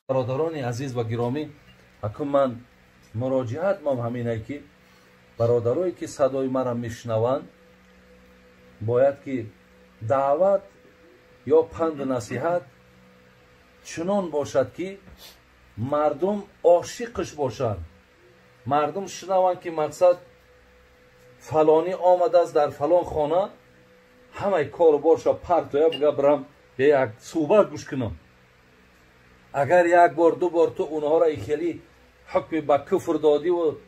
Бародарони азиз ва гиромӣ, акун ман муроҷиат мам ҳаминае ки бародарое ки садои маро мешунаванд, бояд ки даъват ё панду насиҳат чунон бошад ки мардум ошиқш бошанд, мардум шунаванд ки мақсад фалонӣ омадааст дар фалон хона, ҳамаи кору борша партоя бига бирам як суҳбат гӯш кунам. Агар як бор ду бор ту онҳоро хеле ҳукми ба куфр додиву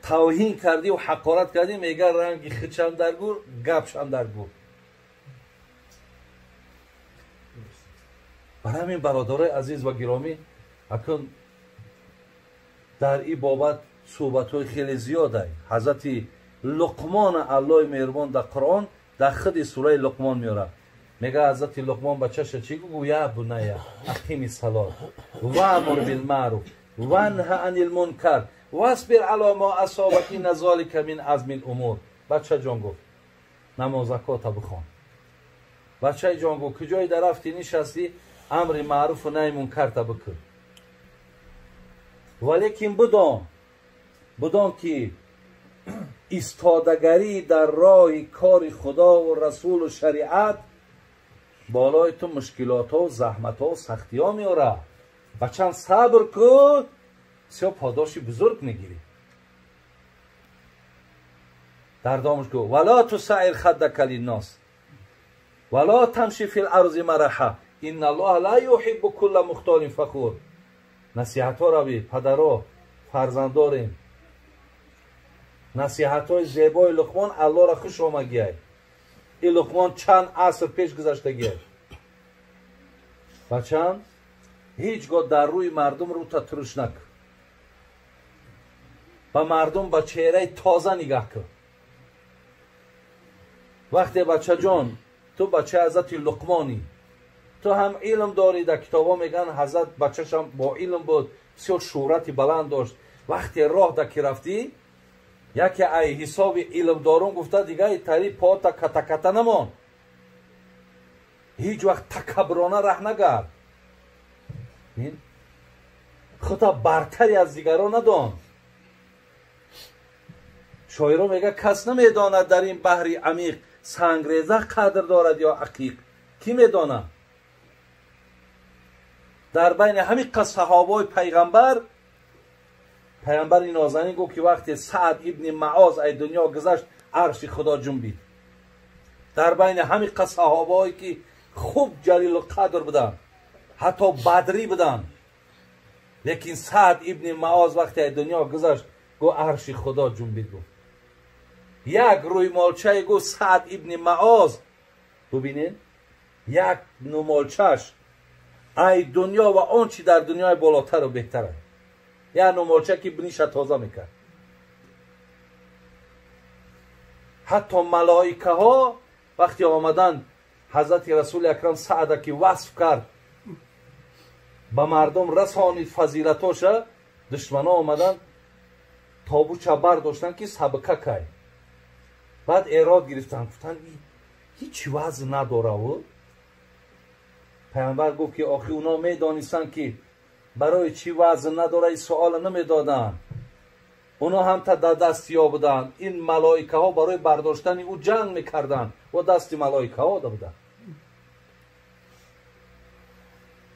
тавҳин кардиву ҳақорат кардӣ, мега ранги хичам дар гур, гапшам дар гур. Барои ҳамин бародарои азиз ва гиромӣ, акун дар ин бобат суҳбатҳои хеле зиёдай. Ҳазрати Луқмон Аллоҳи меҳрубон дар Қуръон дар худи сураи Луқмон меорад. Мега ҳазрати Луқмон бачаша чӣ гуфт? Я буная ақими салот ваъмур билмаъруф ванҳа анил мункар васбир ало мо асобак инна золика мин азмил умур. Бача ҷон гуфт, намоз закота бихон. Бачаи ҷон гуфт, куҷое дар рафтӣ нишастӣ, амри маъруфу наҳи мункарта бикун. Валекин бидон ки истодагарӣ дар роҳи кори Худову расулу шариат болои ту мушкилотҳо, заҳматҳо, сахтиҳо меорад. Бачам сабр кун, бисёр подоши бузург мегирӣ. Дар домаш гуфт: вала тусаир хаддака линнос вала тамши фил арзи мараҳа инна аллоҳа ла юҳиббу кулла мухтолин фахур. Насиҳатҳо рави, падаро, фарзандорем. Насиҳатҳои зебои Луқмон Аллоҳро хуш омагиай. Ин Луқмон чанд аср пеш гузаштагиай. Бачам, ҳеҷ гоҳ дар рӯи мардум рӯта туруш накун. Ба мардум ба чеҳраи тоза нигаҳ кун. Вақте бачаҷон, ту бачаи ҳазрати Луқмонӣ, ту ҳам илм дорӣ, дар китобҳо мегӯянд ҳазрат бачашам бо илм буд, бисёр шӯҳрати баланд дошт. Вақте роҳ да ки рафтӣ, яке ай ҳисоби илмдорон гуфта, дигаи тари пота ката-ката намон, ҳеҷ вақт такаббурона раҳ нагард, худо бартари аз дигарон надон. Шоиро мега кас намедонад дар ин баҳри амиқ сангреза қадр дорад ё ақиқ. Кӣ медонад? Дар байни ҳамин қад саҳобаҳои пайғамбар, пайғамбари нозанин гуфт ки вақте Саъд ибни Маоз ай дунё гузашт, арши Худо ҷунбид. Дар байни ҳамин қад саҳобаҳое ки хуб ҷалилу қадр буданд, ҳатто бадрӣ буданд, лекин Саъд ибни Маоз вақте ай дунё гузашт, гуфт арши Худо ҷунбид. Гуфт як рӯймолчае, гуфт Саъд ибни Маоз, бубинед, як нумолчаш ай дунё ва он чи дар дунёи болотару беҳтар аст. Як нумолча ки биниша тоза мекард. Ҳатто малоикаҳо вақте омаданд, ҳазрати расули акрам Саъда ки васф кард, ба мардум расонид фазилатоша, душмано омаданд тобуча бардоштанд ки сабка кай. Баъд эрод гирифтанд, гуфтанд ҳеҷ вазн надораву. Пайғамбар гуфт ки охи уно медонистанд ки барои чӣ вазн надора, ин суолро намедоданд. Уно ҳам та дар дасти ё буданд. Ин малоикаҳо барои бардоштани ӯ ҷанг мекарданд ва дасти малоикаҳо да буданд.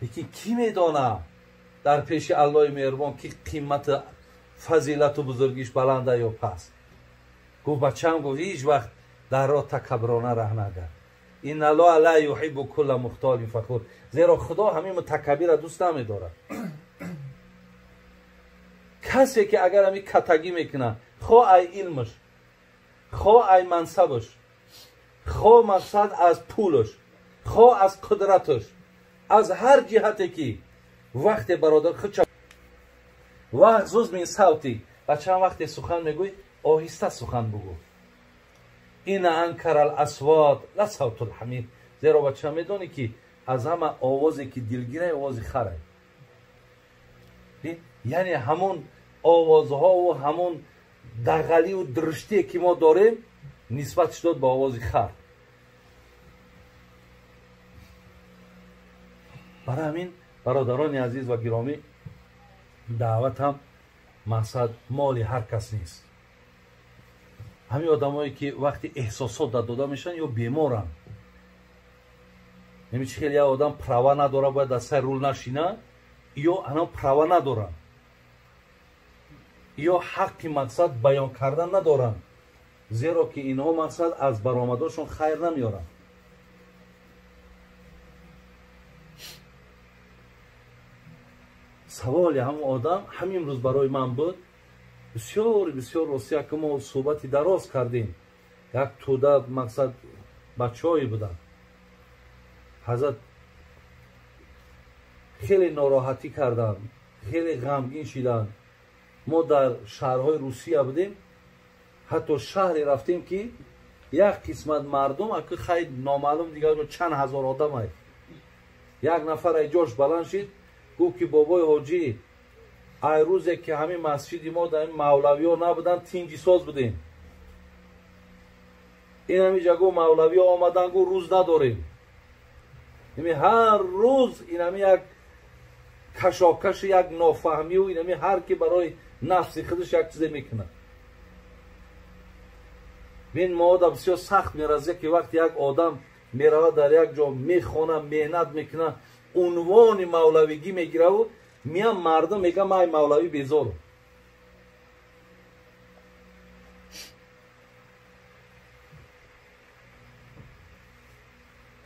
Лекин кӣ медонад дар пеши Аллоҳи меҳрубон ки қимати фазилату бузургиш баланда ё паст? Гуфт бачам, гуфт ҳеҷ вақт дар роҳ такаббурона раҳ нагард. Инна Аллоҳа ла юҳиббу кулла мухтолин фахур. Зеро Худо ҳамин мутакаббирро дӯст намедорад. Касе ки агар ҳамин катагӣ мекунад, хо ай илмаш, хо ай мансабаш, хо мақсад аз пулаш, хо аз қудраташ, аз ҳар ҷиҳате ки вақте бародар худша вағзуз мин савти, бачаам вақте сухан мегӯй, оҳиста сухан бугӯ. Ина анкара ал-асвот ла савтул ҳамир. Зеро бача медонӣ ки аз ҳама овозе ки дилгирай овози харай. Яъне ҳамон овозҳову ҳамон дағаливу дурштие ки мо дорем нисбатш дод ба овози хар. Барои ҳамин бародарони азиз ва гиромӣ, даъват ҳам мақсад моли ҳар кас нест. Ҳамин одамое ки вақти эҳсосот дода мешаванд ё беморанд. Ҳамин чи хеле як одам права надора, бояд дар сари рул нашина, ё ана права надоранд, ё ҳаққи мақсад баён кардан надоранд, зеро ки инҳо мақсад аз баромадошон хайр намеоранд. Саволи ҳамон одам ҳамин рӯз барои ман буд. Бисёр бисёр ростия ки мо суҳбати дароз кардем. Як тӯда мақсад бачаҳое буданд. Ҳазрат хеле нороҳатӣ карданд, хеле ғамгин шиданд. Мо дар шаҳрҳои Русия будем, ҳатто шаҳре рафтем ки як қисмат мардум аки хайр номаълум дигар чанд ҳазор одам ай. Як нафар ай ҷош баланд шид, гуфт ки бобои ҳоҷӣ, ай рӯзе ки ҳамин масҷиди мо дар ин мавлавиҳо набуданд, тинҷисоз будем. Ин ҳамиҷа гуфт мавлавиҳо омаданд, гуфт рӯз надорем. Ими ҳар рӯз инами як кашокаши, як нофаҳмию инами ҳар ки барои нафси худаш як чизе мекунад. Бин мода бисёр сахт меразад ки вақте як одам меравад дар як ҷо мехона, меҳнат мекунад, унвони мавлавигӣ мегираву миям мардум мегӯяд ман ай мавлавӣ безорам.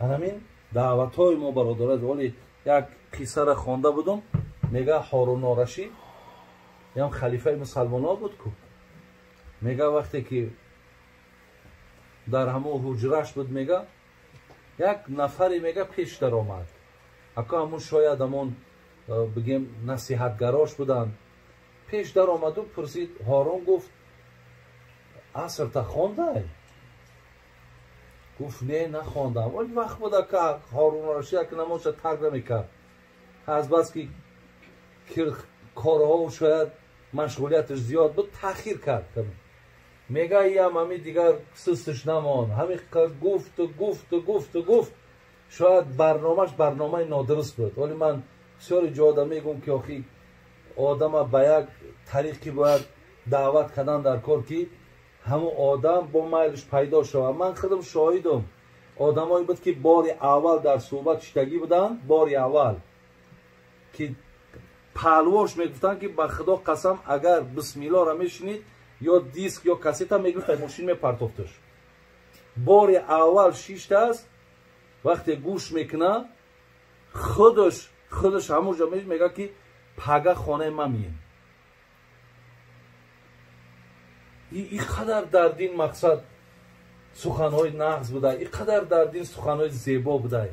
Анамин даъватҳои мо бародарад. Вале як қиссаро хонда будум, мега Ҳорун Рашид ям халифаи мусалмонҳо буд ку. Мега вақте ки дар ҳамон ҳуҷраш буд, мега як нафаре мега пеш даромад. Ака ҳамон шояд ҳамон бигем насиҳатгарош буданд. Пеш даромаду пурсид, Ҳорун гуфт асрта хондай? Гуфт не, нахондам. Вале вақт буд ака Ҳорун Рашид ака намозша тарк намекард. Аз бас ки корҳо шояд машғулияташ зиёд буд, таъхир кард. Мега иам ҳами дигар систаш намонд. Ҳами гуфту гуфту гуфту гуфт, шояд барномаш барномаи нодуруст буд. Вале ман бисёри ҷода мегӯм ки охи одама ба як тариқи бояд даъват кардан дар кор ки ҳамон одам бо майлш пайдо шавад. Ман худам шоҳидам, одамое буд ки бори аввал дар суҳбат шидагӣ буданд, бори аввал ки паҳлвош мегуфтанд ки ба худо қасам, агар бисмиллоҳро мешунид ё диск ё кассета мегирифт, мошин мепартофташ. Бори аввал шиштааст, вақте гӯш мекунад, худаш ҳамон ҷо мегӯяд ки пага хонаи ман мием. И қадар дар дин мақсад суханҳои нағз будай, и қадар дар дин суханҳои зебо будай.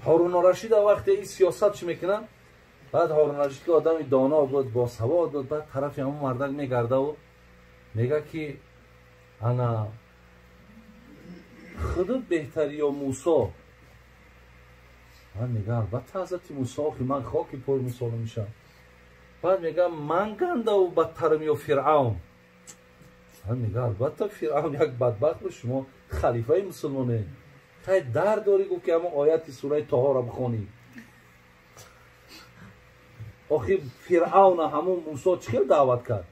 Ҳорун Рашида вақте ин сиёсат чӣ мекунад, баъд Ҳорун Рашид ки одами доно буд, босавод буд, баъд тарафи ҳамон мардак мегардаву мега ки ана худут беҳтарӣ ё Мусо? Ман мега албатта ҳазрати Мусо, охи ман хоки пои Мусоро мешавам. Баъд мега ман гандаву бадтарам ё Фиръавн? Ман мега албатта Фиръавн як бадбахт буд, шумо халифаи мусулмоне. Хай дар дорӣ гуфт ки ҳамон ояти сураи Тоҳоро бихонӣ. Охи Фиръавна ҳамон Мусо чӣ хел даъват кард?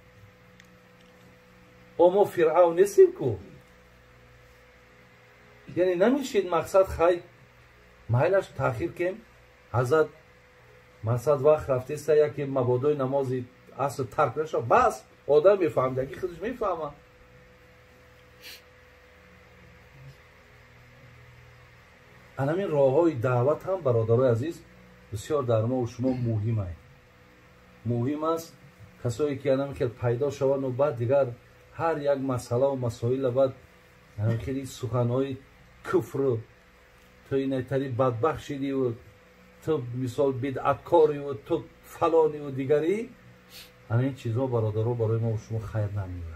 О мо Фиръавн нестем ку. Яъне намешид мақсад хай майлаш таъхир кем, ҳазрат мақсад вақт рафтеста, яке мабодои намози аср тарк нашав, бас одам мефаҳмид, яки худаш мефаҳмад. Анамин роҳҳои даъват ҳам бародарои азиз бисёр дар мо шумо муҳим аст. Муҳим аст касое ки анам хел пайдо шаванд, баъд дигар ҳар як масъалаву масоила баъд анам хели суханҳои куфру ту инайтари бадбахт шидиву ту мисол бидъаткориву ту фалониву дигарӣ, ана ин чизҳо бародаро барои мо шумо хайр намеорад.